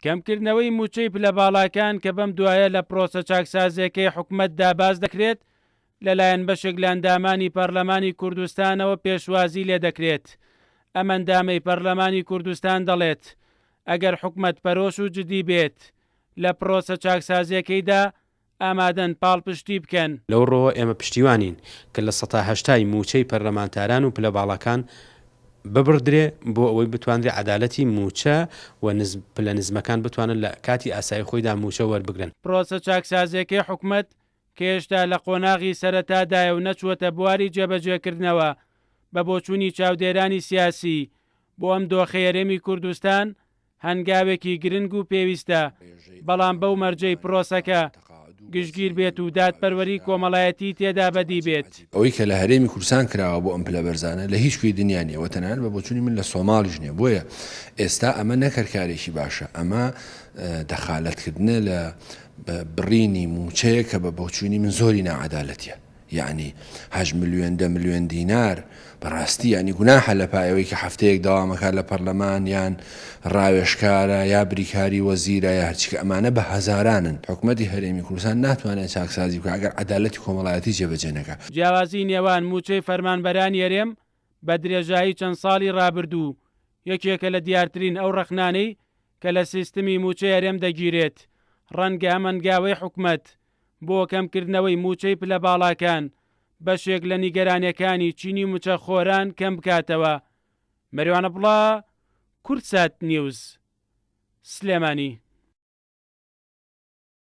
کەمکردنەوەی مووچەی پلە باڵاکان کە بەم دوایە لە پرۆسە چاکسازییەکەی حکومەتدا باس دەکرێت، لەلایەن بەشێک لە ئەندامانی پەرلەمانی کوردستانەوە پێشوازی لێدەکرێت. ئەم ئەندامەی پەرلەمانی کوردستان دەڵێت، ئەگەر حکومەت پەرۆش و جدی بێت لە پرۆسە چاکسازییەکەیدا، ئامادەن پاڵپشتی بکەن. لەو ڕووەوە ئێمە پشتیوانین کە 80% ی مووچەی پەرلەمانتاران و پلە باڵاکان ببڕدرێ بۆ ئەوەی بتوانرێ عەدالەتی مووچە و نزم پلە نزمەکان بتوانن لە کاتی ئاسایی خۆیدا مووچە وەربگرن. پرۆسە چاکسازیەکەی حکومەت کە هێشتا لە قۆناغی سەرەتادایە و نەچووەتە بواری جێبەجێکردنەوە، بە بۆچوونی چاودێرانی سیاسی بۆ ئەم دۆخەی هەرێمی کوردستان هەنگاوێکی گرنگ و پێویستە، بەڵام بەو مەرجەی پرۆسەکە گشتگیر بێت و دادپەروەری کۆمەڵایەتی تێدا بەدی بێت. ئەوەی کە لە هەرێمی کوردستان کراوە بۆ ئەم پلە بەرزانە لە هیچ کوێی دنیا نییە و تەنانەت بە بۆچوونی من لە سۆماڵیش نییە، بۆیە ئێستا ئەمە نەک هەر کارێکی باشە، ئەمە دەخالەتکردنە لە بڕینی مووچەیەک کە بە بۆچوونی من زۆری ناعەدالەتییە. یەعنی هەشت ملیۆن دە ملیۆن دینار بەڕاستی یەعنی گوناحە لە پای ئەوەی کە هەفتەیەک دەوام ئەکات لە پەرلەمان یان ڕاوێژکارە یا بریکاری وەزیرە یا هەرچی کە ئەمانە بە هەزارانن حکومەتی هەرێمی کوردستان ناتوانێت چاکسازی بکات ئەگەر عەدالەتی کۆمەڵایەتی جێبەجێ نەکا. جیاوازی نێوان مووچەی فەرمانبەرانی هەرێم بە درێژایی چەند ساڵی ڕابردوو یەکێکە لە دیارترین ئەو ڕەخنانەی کە لە سیستمی مووچەی هەرێم دەگیرێت، ڕەنگە ئەم هەنگاوەی حکومەت بۆ کەمکردنەوەی مووچەی پلە باڵاکان بەشێک لە نیگەرانیەکانی چینی مووچەخۆران کەمبکاتەوە. مەریوان عەبدوڵا، کوردسات نیوز، سلێمانی.